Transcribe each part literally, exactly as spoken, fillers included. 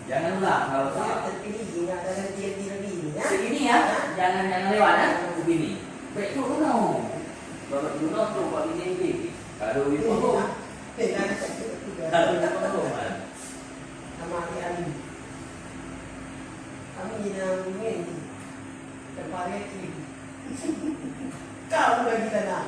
Jangan ulang, kalau ulang. Saya terpilih, ingat dalam D L D lagi ni, ya. Segini, ya. Jangan, jangan lewat, ya. Begini. Baik, tu, no. Kalau tu, no, tu, buat ini, ini. Kalau itu, no. Kalau itu, no, kan. Sama Ali Ali. Kami yang bunyi. Teparet. Kau lagi tanah.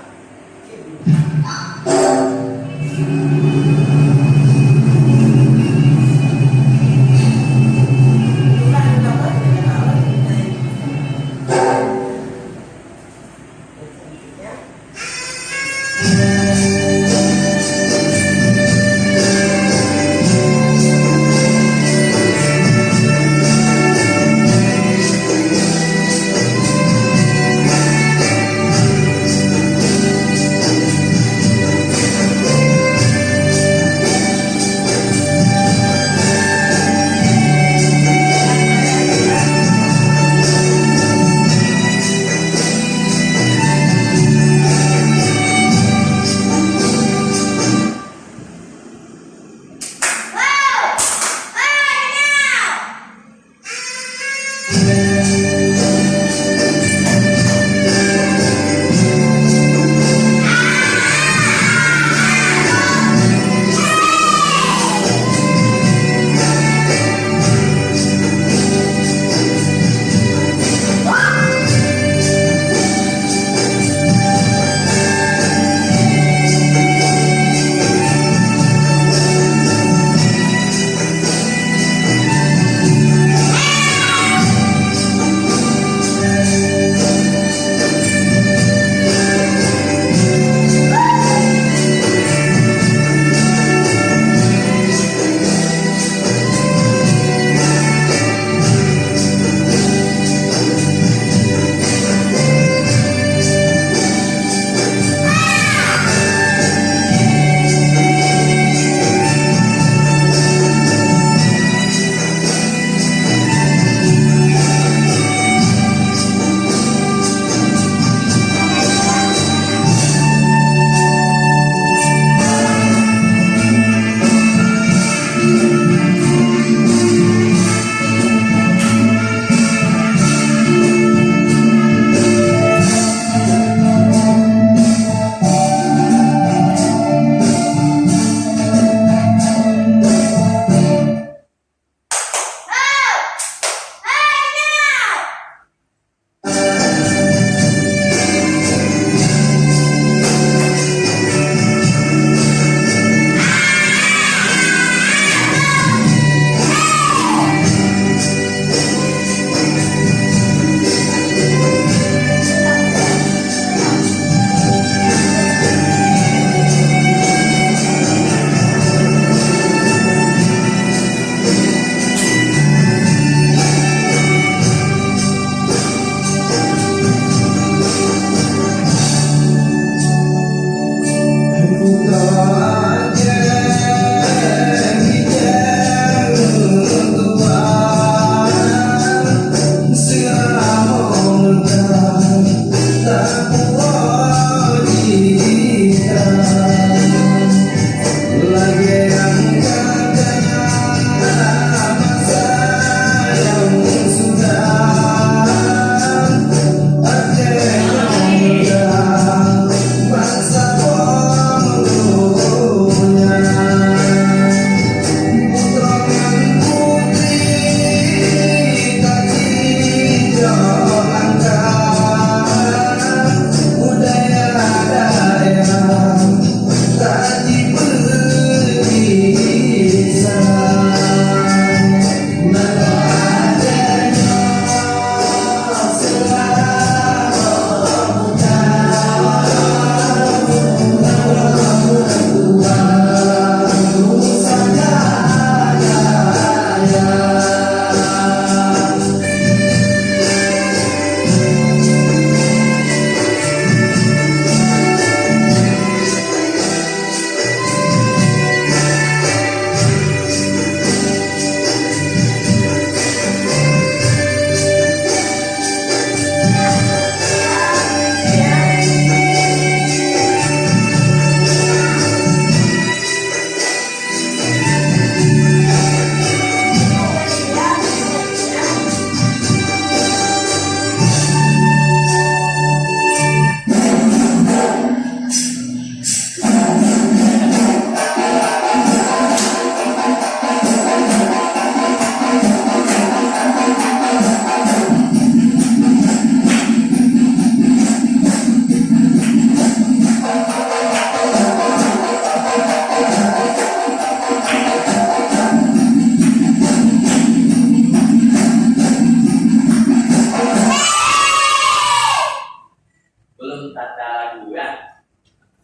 Lagu ya.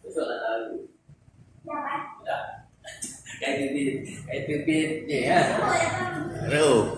Besok lagu. Ya. Kayak itu, kayak itu, ya. Ro.